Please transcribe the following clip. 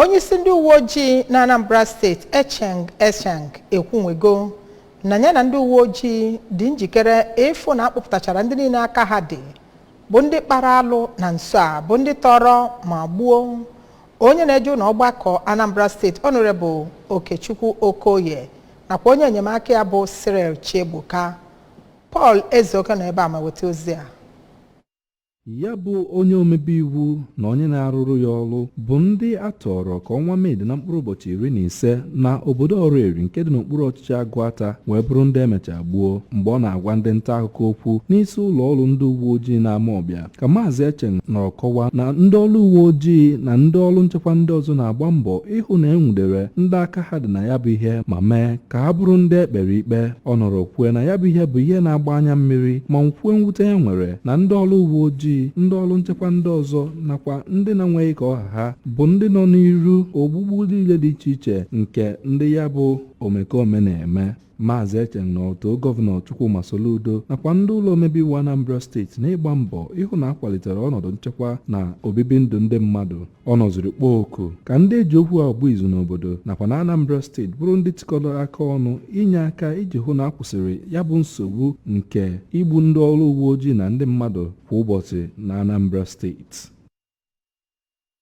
Onyeisi ndị uwe ojii na Anambra Steeti, Echeng Echeng, ekwunwego na ya na ndị uwe ojii dị njikere ịfụ na akpụpụtachara ndị niile aka ha dị bụ ndị kpara alụ na nso a, bụ ndị tọrọ ma gbuo onye na-eje ụlọ ọgbakọ Anambra Steeti, Honorable Okechukwu Okoye, nakwa onye enyemaka ya bụ Cyril Chiegbuka. Paul Ezeoke nọ ebe a ma weta ozi a. Ya bụ onye omebe iwu na onye na-arụrụ ya ọrụ bụ ndị a tọrọ ka ọnwa Mee dị na mkpụrụ ụbọchị 15 na obodo Ọraeri nke dị n'okpuru ọchịchị Agụata, wee bụrụ ndị emechaa gbuo. Mgbe ọ na-agwa ndị nta akụkọ okwu n'isi ụlọ ọrụ ndị uwe ojii na-Amawbịa, ka Maazị Echeng nọrọ kọwaa na ndị ọrụ uwe ojii na ndị ọrụ nchekwa ndị ọzọ na-agba mbọ ịhụ na e nwudere ndị aka ha dị na ya bụ ihe ma mee ka ha bụrụ ndị ekpere ikpe. Ọ nọrọ kwue na ya bụ ihe bụ ihe na-agba anya mmiri, ma nkwue mwute ya nwere na ndị ọrụ uwe ojii, ndị ọrụ nchekwa ndị ọzọ nakwa ndị na-enweghị ka ọha ha bụ ndị nọ n'iru ogbugbu niile dị iche iche nke ndị ya bụ omekome na-eme. Maazị Echeng na otu Gọvanọ Chukwuma Soludo nakwa ndị ụlọ omebe iwu Anambra Steeti na ịgba mbọ ịhụ na akwalitere ọnọdụ nchekwa na obibi ndụ ndị mmadụ. Ọ nọziri kpọọ oku ka ndị eji okwu agba izu n'obodo nakwa na Anambra Steeti bụrụ ndị tikọrọ aka ọnụ inye aka iji hụ na a kwụsịrị ya bụ nsogbu nke igbu ndị ọrụ uwe ojii na ndị mmadụ kwa ụbọchị na Anambra Steeti.